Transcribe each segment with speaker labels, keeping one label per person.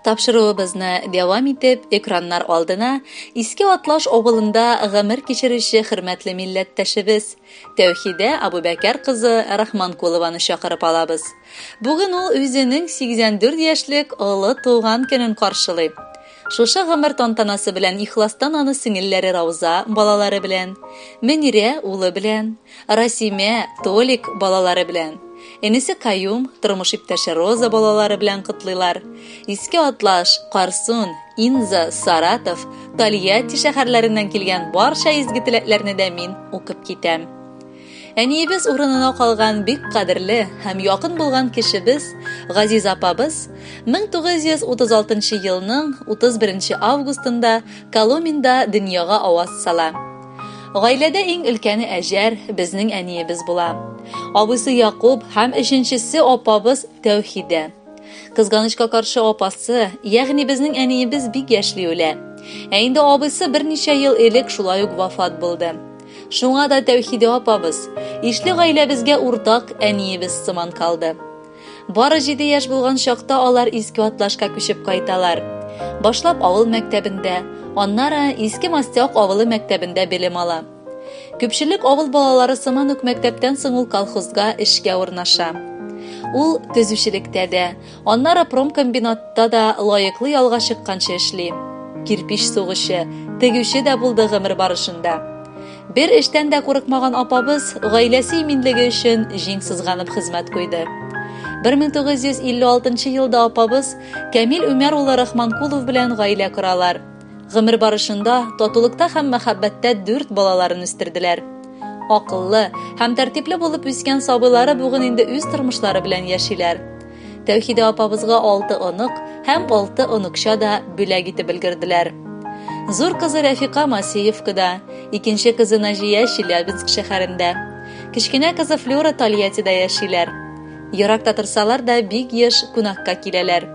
Speaker 1: Тапшыруыбызны дәвам итеп, экраннар алдына Иске Атлаш авылында гомер кичерүче хөрмәтле милләттәшебез Тәүхидә Абубәкәр кызы Рахманкулованы чакырып алабыз. Бүген ул үзенең 84 яшьлек олы туган көнен каршылый. Шушы гомер тантанасы белән ихластан аны сеңелләре Рауза балалары белән, Мөнирә улы белән, Расимә, Толик балалары белән, энесе Каюм, тормыш иптәше Роза балалары белән котлыйлар. Иске Атлаш, Карсун, Инза, Саратов, Тольятти шәһәрләреннән килгән барча изге теләкләрне дә мин укып китәм. Әниебез урынына калган бик кадерле һәм якын булган кешебез, газиз апабыз 1936 елның 31 августында Коломинда дөньяга аваз сала. Гаиләдә иң өлкәне Әҗәр, безнең әниебез була. Абыйсы Якуб һәм өченчесе апабыз Тәүхидә. Кызганычка каршы апасы, ягъни безнең әниебез бик яшьли үлә. Ә инде абыйсы берничә ел элек шулай ук вафат булды. Шуңа да Тәүхидә апабыз, ишле гаиләбезгә уртак әниебез сыман калды. Бары җиде яшь булган чакта алар Иске Атлашка күчеп кайталар. Башлап авыл мәктәбендә, аннары Иске Мастяк авылы мәктәбендә белем ала. Күпчелек авыл балалары сыман ук мәктәптән соң ул колхозга эшкә урнаша. Ул төзүчелектә дә, аннары промкомбинатта да лаеклы ялга чыкканчы эшли. Кирпич сугучы, тегүче дә булды гомер барышында. Бер эштән дә курыкмаган апабыз гаиләсе иминлеге өчен җиң сызганып хезмәт куйды. 1956 елда апабыз Кәмил Үмәр улы Рахманкулов белән гаилә коралар. Гомер барышында татулыкта һәм мәхәббәттә дүрт балаларын үстерделәр. Акыллы һәм тәртипле булып үскән сабыйлары бүген инде үз тормышлары белән яшиләр. Тәүхидә апабызга алты онык һәм алты оныкча да бүләк итеп өлгерделәр. Зур кызы Рәфика Масеевкада, икенче кызы Наҗия Челябинск шәһәрендә. Кечкенә кызы Флюра Тольяттида яшиләр. Еракта торсалар да бик еш кунакка киләләр.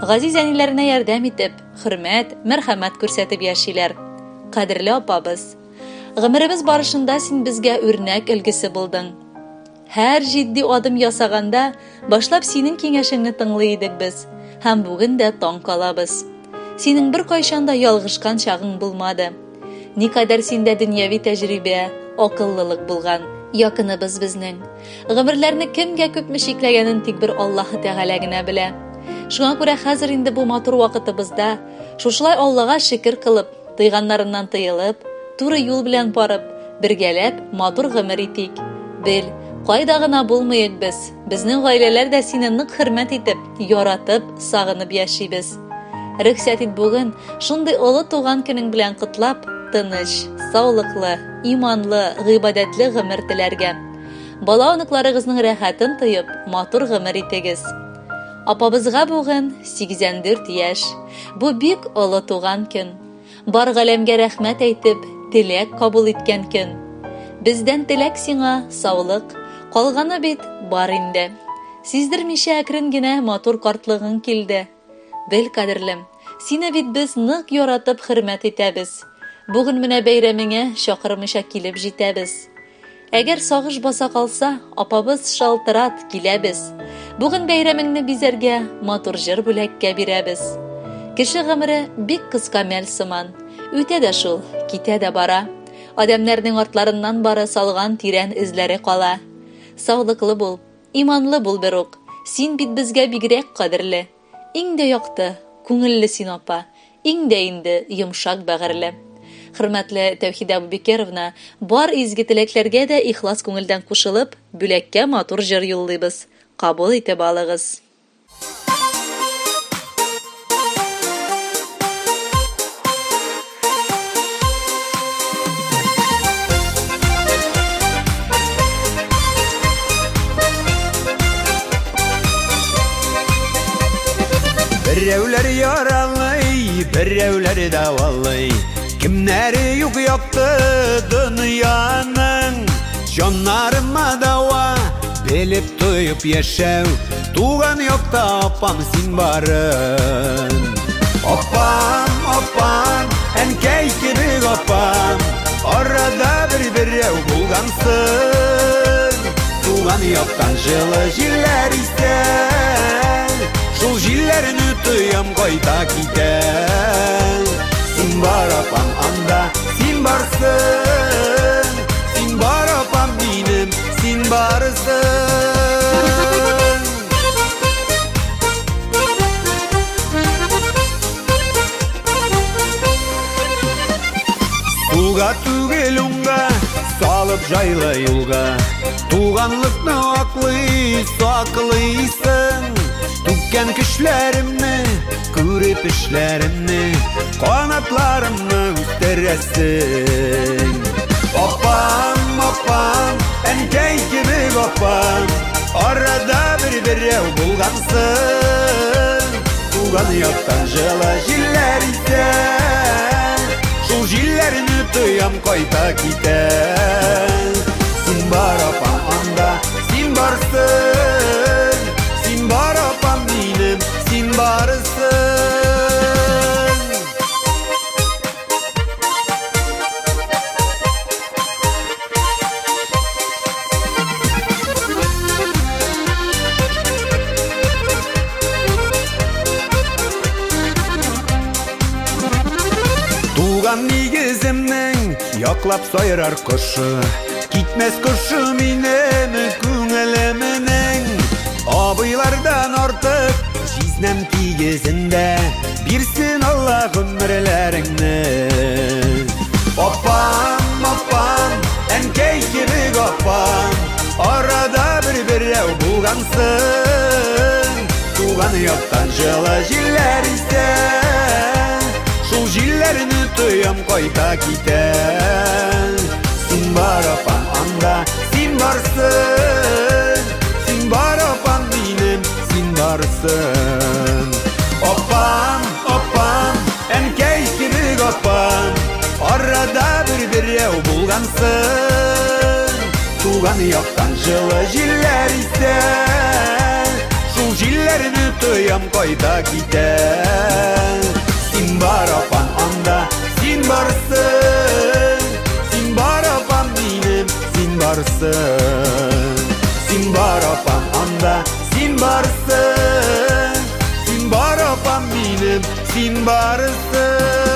Speaker 1: Газиз әниләренә ярдәм итеп, хөрмәт, мәрхәмәт күрсәтеп яшиләр. Кадерле апабыз! Гомеребез барышында син безгә үрнәк өлгесе булдың. Һәр җитди адым ясаганда, башлап синең киңәшеңне тыңлый идек без һәм бүген дә таң калабыз. Синең беркайчан да ялгышкан чагың булмады. Никадәр синдә дөньяви тәҗрибә, акыллылык булган. Якыныбыз безнең. Гомерләрне кемгә күпме чикләгәнен тик бер Аллаһы Тәгалә генә белә. Шуңа күрә хәзер инде бу матур вакытыбызда шушылай Аллага шөкер кылып, Тыйганнарыннан тыелып, туры юл белән барып, бергәләп матур гомер итик. Бел, кайда гына булмыйк без, безнең гаиләләр дә сине нык хөрмәт итеп, яратып, сагынып яшибез. Рөхсәт ит бүген, шундый олы туган көнең белән котлап, тыныч, саулыклы, иманлы, гыйбадәтле гомер теләргә. Бала-оныкларыгызның рәхәтен тоеп, матур гомер итегез. Апабызга бүген 84 яшь. Бу бик олы туган көн. Бар галәмгә рәхмәт әйтеп, теләк кабул иткән көн. Бездән теләк сиңа, саулык. Калганы бит бар инде. Сиздермичә әкрен генә матур картлыгың килде. Бел, кадерлем, сине бит без нык яратып хөрмәт итәбез. Бүген менә бәйрәмеңә чакырмыйча килеп җитәбез. Әгәр сагыш баса калса, апабыз шалтырат, киләбез. Бүген бәйрәмеңне бизәргә, матур җыр бүләккә бирәбез. Кеше гомере бик кыска мәл сыман. Үтә дә шул, китә дә бара. Адәмнәрнең артларыннан бары салган тирән эзләре кала. Саулыклы бул, иманлы бул берук. Син бит безгә бигрәк кадерле. Иң дә якты, күңелле син, апа, иң дә инде йомшак бәгырьле. Хөрмәтле Тәүхидә Абубекеровна, бар изге теләкләргә дә ихлас күңелдән кушылып, бүләккә матур җыр юллыйбыз. Кабул итеп алыгыз.
Speaker 2: Берәүләр яралый, берәүләр дәвалый. Кемнәре юк якты дөньяның. Җаннарыма дәва, белеп тоеп яшәү. Туган якта апам син барын. Апам, апам, әнкәй кебек апам. Арада бер берәү булгансың. Туган яктан җылы җилләр исә. Шул җилләрне тоям кайта китәм. Син бар, апам, анда, син барсың. Син бар, апам, минем, син барсың. Сулга түгел уңга, салып җайлы юлга. Туганлыкны аклый, саклыйсың. Түккән көчләремне, күреп эшләремне, канатларымны үстерәсең. Апам, апам, әнкәй кебек апам, арада бер берәү булгансың. Туган яктан җылы җилләр исә, шул җилләрне тоям кайта китә. Син бар, апам, анда, син барсың. Син бар, апам, минем, син барсың. Туган нигеземнең яклап сайрар кошы, китмәс кошы минем күңелемнең. Абыйлардан артык җизнәм тигезендә, бирсен Алла гомерләреңне. Апам, апам, әнкәй кебек апам, арада бер берәү булгансың. Туган яктан җылы җилләр исә, шул җилләрне тоям кайта китә. Син бар, апам, анда, син барсың. Син бар, апам, минем, син барсың. Апам, апам, әнкәй кебек апам, арада бер берәү булгансың. Туган яктан җылы җилләр исә, шул җилләрне тоям кайта китә. Син бар, апам, анда, син барсың. Син бар, апам, минем, син барсың. Син бар, апам, анда, син барсың. Син бар, апам, минем, син барсың.